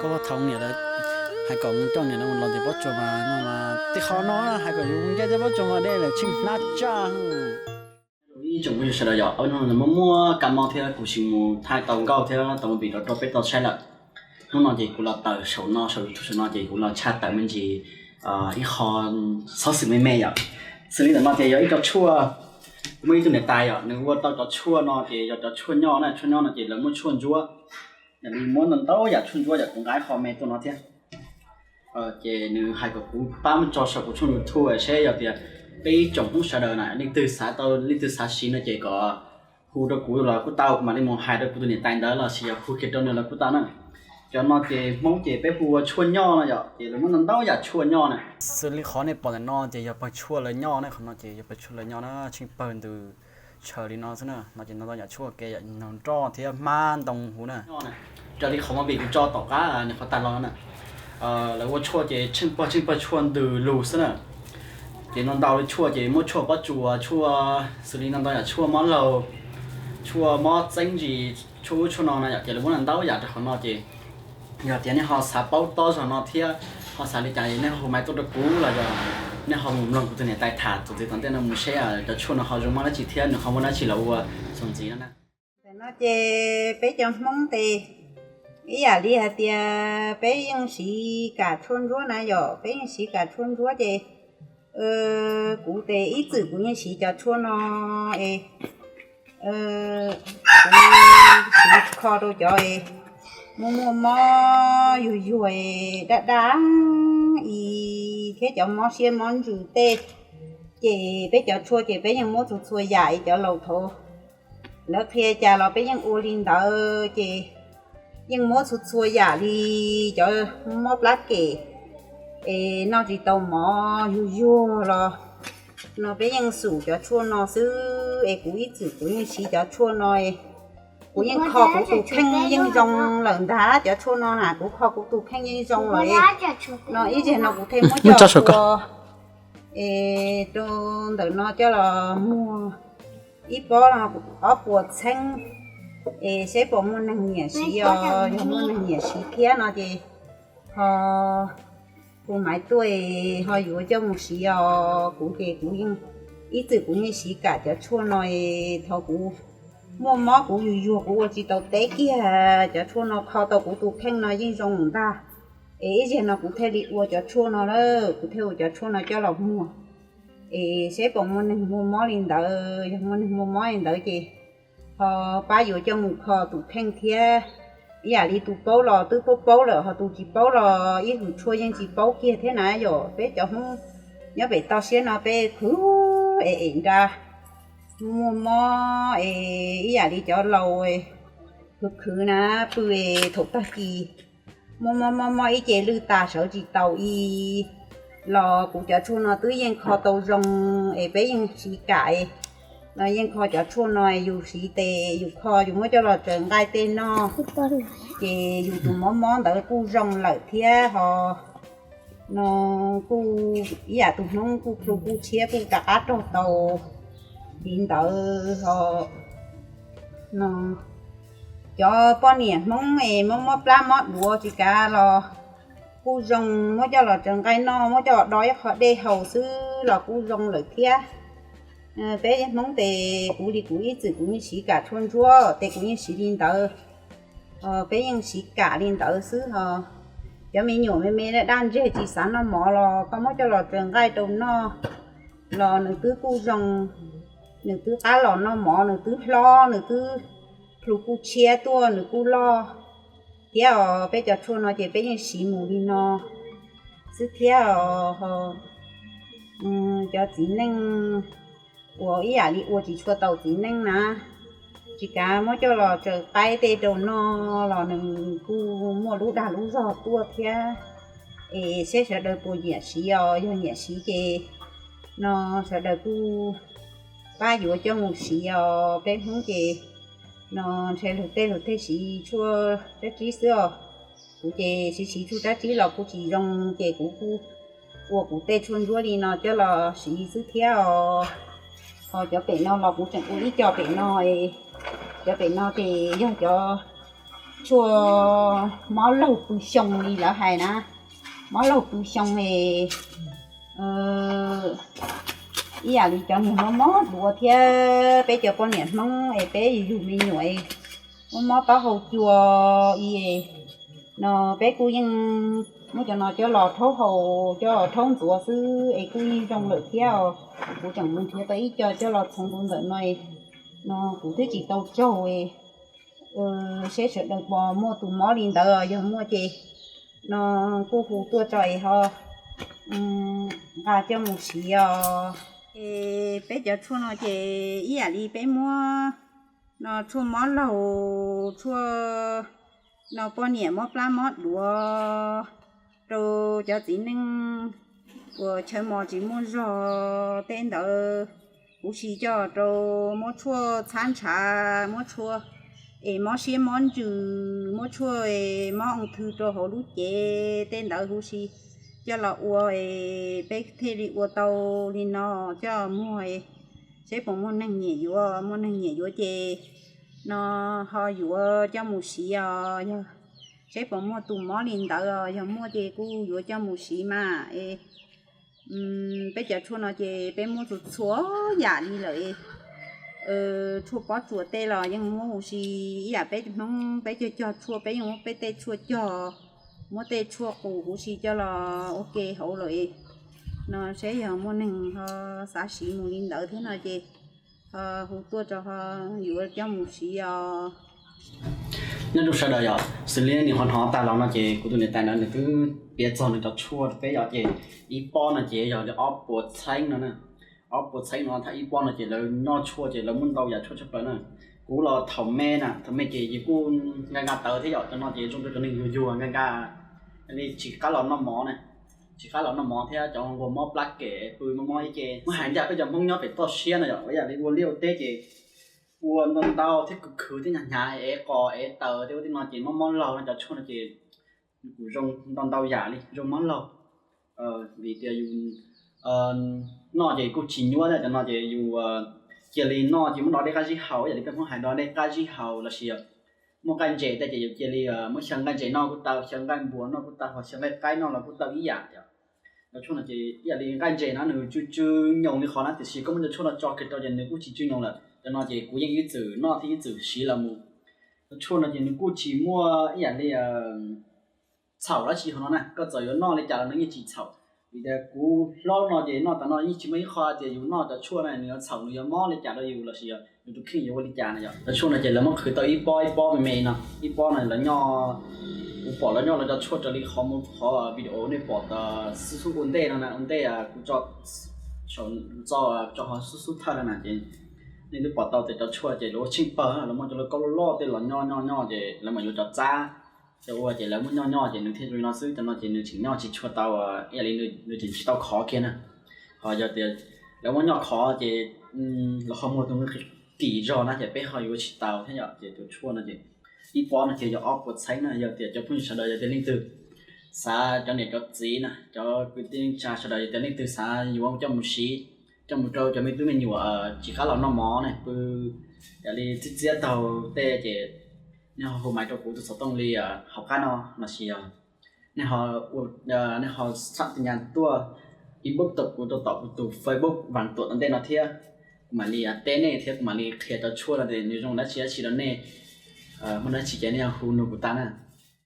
Thaum niam lawv hais kom mus coj niam lawv mus los ntes pob tsuas mas no mas tej qhov no hais kom yus mus ncaim tej pob tsuas mas dej lawm tsheej hnab tsaj. Ib tsoom phooj ywg sawv daws yom, hnub no muaj muaj kab mob thiab kuv tsis mus thaij tau nkauj thiab tau movie rau rau peb tau saib lawm. Hnub no ces kuv los tawm saum no saum YouTube saum no ces kuv los tshaj tawm me ntsis ib qho xov xwm me me yom. Xws li ntawm no ces yog ib co tshuaj, muaj ib tug niam tais yom, nws ua tau cov tshuaj no ces yog cov tshuaj nyoj na, tshuaj nyoj no ces lawv muab tshuaj ntsuab. Yog li muab ntau ntau yam tshuaj ntsuab yom, kuv nqa ib qho me tuaj no thiab. Ces nws hais kom kuv pab muab tso saum kuv tshooj YouTube seb yog tias peb ib tsoom Hmoob sawv daws na leej twg xav tau leej twg xav siv no ces kom hu rau kuv los kuj tau, kuv mam li mus hais rau kuv tus niam tais ntawd los sis yog hu kiag rau nws los kuj tau na. Cov no ces Hmoob ces peb hu ua tshuaj nyoj no yom, ces lawv muab ntau ntau yam tshuaj nyoj na. Xws li qhov nej pom ntawm no ces yog pawg tshuaj lawv nyoj na, qhov no ces yog pawg tshuaj lawv nyoj na, tsheej pawg ntws tshaw li no xwb na. No ces ntau ntau yam tshuaj ke yom, nrog nroj thiab hmab ntoo huv na. Raws li qhov movie kuv tso tom qab nyuam qhuav tag los na, lawv ua tshuaj ces tsheej pawg tsheej pawg tshuaj ntws lug xwb na. Ces ntau ntau li tshuaj ces muab tshuaj pob tsuas, tshuaj xws li ntau ntau yam tshuaj mob laug, tshuaj mob txeeb zis, tshuaj ub tshuaj no na yom, ces lawv muab ntau yam rau qhov no ces yog tias nej ho xav paub tob zog no thiab ho xav li cas nej ho hu maiv tuaj rau kuv los yog nej ho mus mloog kuv tus niam tais tham txuas ntxiv tom ntej no mus seb cov tshuaj no ho zoo mob dab tsi thiab nws ho muaj dab tsi los ua txuas ntxiv no na. Ntawm no ces peb cov Hmoob tes ib yam li hais tias peb yeej siv kam tshuaj ntsuab na yom, peb yeej siv kam tshuaj ntsuab ces kuv tes ib txwm kuv yeej siv cov tshuaj no es kuv siv kho rau cov es muaj muaj mob yuag yuag daj daj i thiab cov mob siab mob ntsws tej. Ces peb cov tshuaj ces peb yeej muab txhua txhua yam es cov laus thaum lawv qhia cas los peb yeej ua li ntawd ces yeej muab txhua txhua yam li cov mob plab kem es noj tsis tau mov yuag yuag los no peb yeej xum cov tshuaj no xwb es kuv ib txwm kuv yeej siv cov tshuaj no es kuv yeej kho kuv tus kheej yeej zoo lawm ntag. Cov tshuaj no na kuv kho kuv tus kheej yeej zoo lawm no ib zaug no kuv thiaj muab coj ua es rau ntawm no coj los muag ib pob ob puas txheeb es seb puas muaj neeg nyiam siv os, yog muaj neeg nyiam siv thiab no ces ho hu maiv tuaj ho yuav coj mus siv os. Kuv ces kuv yeej ib txwm kuv yeej siv kam cov tshuaj no es thaum kuv muaj mob kuv yuag yuag kuv ua tsis tau teb kiag cov tshuaj no kho tau kuv tus kheej no yeej zoo ntag. Es ib zaug no kuv thiaj li ua cov tshuaj no lawm, kuv thiaj ua cov tshuaj no coj los muag es seb puas muaj neeg muaj mob li ntawd. Yog muaj neeg muaj mob li ntawd ces ho pab yuav coj mus kho tus kheej thiab. Ib yam li tus paub los twb paub paub lawm, ho tus tsis paub los ib hwm tshuaj yeej tsis paub kiag thiab na yom. Peb cov Hmoob nyob pem toj siab no peb khwv es es nra muaj mob es ib yam li cov laus khwv khwv na pw es thaum tag kis muaj mob mob mob ib ce lwj tas sawv tsis taus i los kuv cov tshuaj no twb yeej kho tau zoo es peb yeej siv kam no yeej kho cov tshuaj no yus siv tes yus kho yus muab coj los tsaws nqaij tej noj ces yus tus mob mob ntawd kuj zoo lawm thiab ho no kuj ib yam tus Hmoob kuj plhu kuj tshiab kuj rov qab rog tau li ntawd ho no cov poj niam Hmoob es mob mob plab mob duav tsis kav los kuj zoo muab coj los tsaws nqaij noj, muab coj los do ib qho dej haus xwb los kuj zoo lawm thiab. Peb Hmoob tes kuv li kuv ib txwm kuv yeej siv kam tshuaj ntsuab tes kuv yeej siv li ntawd. Peb yeej siv kam li ntawd xwb ho cov me nyuam me me daj ntseg tsis xav noj mov los koj muab coj los tsaws nqaij rau noj los nws twb kuj zoo, nws twb qab los noj mov, nws twb hlob, nws twb plhu kuj tshiab tuaj, nws kuj loj thiab os. Peb cov tshuaj no ces peb yeej siv mus li no xwb thiab os. Cov txiv neej uas ib yam li ua tsis tshua tau txiv neej na, tsis kav muab coj los tsaws qaib tej rau noj los nws kuj muaj lub dag lub zog tuaj thiab. Es seb sawv daws puas nyiam siv os, yog nyiam siv ces no sawv daws kuj pab yuav coj mus siv os. Peb Hmoob ces no ntshe luag tej luag tej siv tshuaj dab tsi xwb os. Kuv ces siv siv tshuaj dab tsi los kuj tsis zoo ces kuv kuj ua kuv tej tshuaj ntsuab li no coj los siv xwb thiab os. Ho cov pem no los kuv tseem ua ib co pem no, cov pem no ces yog cov tshuaj mob laug pw xyoo li lawv hais na, mob laug pw xyoo es ib yam li cov niag mob mob duav thiab peb cov poj niam Hmoob es peb yug me nyuam es mob mob taub hau cua i no peb kuj yeej muab cov no coj los rhaub haus coj los rhaub ntxuav xwb es kuj yeej zoo lawm thiab os. Kuv tseem mus nrhiav tau ib co coj los txhoov rau ntawm no no kuv twb tsis tau tsaug seb sawv daws puas muaj tus mob li ntawd, yog muaj ces no kuj hu tuaj tso es ho nqa coj mus siv os. Es peb cov tshuaj no ces ib yam li peb muab no tshuaj mob laug, tshuaj no poj niam mob plab mob duav, rau cov txiv neej uas chaw mos tsis muaj zog tej ntawd, huv si coj rau muab tshuaj txhab ntshav, muab tshuaj es mob siab mob ntsws, muab tshuaj es mob oo thw rau hauv lub cev tej ntawd huv si coj los ua es peb thiaj li ua tau li no coj muag seb puas muaj neeg nyiam yuav, muaj neeg nyiam yuav ces no ho yuav coj mus siv os, yog seb puas muaj tus mob li ntawd os, yog muaj ces kuj yuav coj mus siv mas es peb cov tshuaj no ces peb muab txhua txhua yam li lawm. Tshuaj pob tsuas tej los yeej muab huv si, ib yam peb Hmoob peb cog cog tshuaj peb yeej muab peb tej tshuaj cog, muab tej tshuaj qus huv si coj los ua ke hauv lawm no seb yog muaj neeg ho xav siv mus li ntawd thiab no ces ho hu tuaj rau ho yuav coj mus siv os. Nyob zoo sawv daws yom, xws li nej hnov tag los no ces kuv tus niam tais ntawd nws twb piav txog nws cov tshuaj rau peb yom, ces ib pob no ces yog li ob puas txheeb no na. Ob puas txheeb no thaj ib pob no ces lawv noj tshuaj ces lawv muab ntau yam tshuaj tshaj plaws na. Kuv los thaum me na, thaum me ces yus kuj nqa nqa tawv thiab yom, cov no ces zoo rau cov neeg yuag yuag nqa nqa li tsis qab los noj mov na, tsis qab los noj mov thiab cov nquag mob plab kem pw mob mob ib ce. Muab hais ncaj peb cov Hmoob nyob pem toj siab no yom, ib yam li ua liaj ua teb ces ua ntau ntau thiab khwv khwv thiab hnyav hnyav ev qos ev taws thiab ua tej no ces mob mob laug no cov tshuaj no ces kuj zoo ntau ntau yam li zoo mob laug. Vim tias yus noj ces kuj tsis nyuaj thiab, cov no ces yus cia li noj ces muab do dej qab zib haus, ib yam li peb Hmoob hais do dej qab zib haus lossis muaj nqaij ntses tej ces yus cia li muab xyaw nqaij ntses noj kuj tau, xyaw nqaij npua noj kuj tau, ho xyaw nqaij qaib noj los kuj tau ib yam yom. Cov tshuaj no ces ib yam li nqaij ntses no nws tsw tsw nyoos li qhov na, tiam sis koj muab cov tshuaj no tso kiag rau ces nws kuj tsis tsw nyoos lawm. Cov no ces kuv yeej ib txwm noj thiab ib txwm siv los mus. Cov tshuaj no ces nws kuj tsis muaj ib yam li txhaum dab tsi hauv no na, koj txawm yuav noj li cas los nws yeej tsis txhaum. Vim tias kuv hlob no ces noj tas no yeej tsis muaj ib qho tias yus noj cov tshuaj no nws yuav txhaum, nws yuav mob li cas rau yus lossis yus tus kheej yuav ua li cas na yom. Cov tshuaj no ces lawv muab qhwv tau ib pob ib pob me me no, ib pob no lawv nyob, kuv pom lawv nyob lawv cov tshuaj raws li qhov mus qhov video nej pom tas xub xub ua ntej no na, ua ntej kuv tso, tso, tso qhov xub xub thawj no na ces nej twb pom tau tias cov tshuaj ces lawv ua tsheej pawg, lawv muab cov laj kaub loj loj tej los nyob nyob nyob ces lawv mam yuav cov txab cov ua ces lawv muab nyob nyob ces nws thiaj zoo li no xwb. Cov no ces nws tseem nyob tsis tshua tau, ib yam li nws tseem tsis tau khov kiag na. Ho yog tias lawv muab nyob khov ces los ho muag tus kim zog na ces peb ho yuav tsis tau thiab yom. Ces tus tshuaj no ces ib pob no ces yog ob puas txheeb na. Yog tias cov phooj ywg sawv daws yog tias leej twg xav, cov niam cov txiv na, cov kwv tij neej tsa sawv daws yog tias leej twg xav yuav coj mus siv, coj mus rau cov me tub me nyuam tsis qab los noj mov ne, pw yam li txib txiab taug tej ces nej ho hu maiv rau kuv tus xov tooj li hauv qab no lossis nej ho, nej ho xam ti nyas tuaj inbox tau kuv rau tom kuv tus Facebook Vam Tuam tom ntej no thiab. Kuv mam li teb nej thiab kuv mam li qhia cov tshuaj no tias nws zoo dab tsi dab tsi rau nej. Muaj dab tsi ces nej hu nug kuv tau na.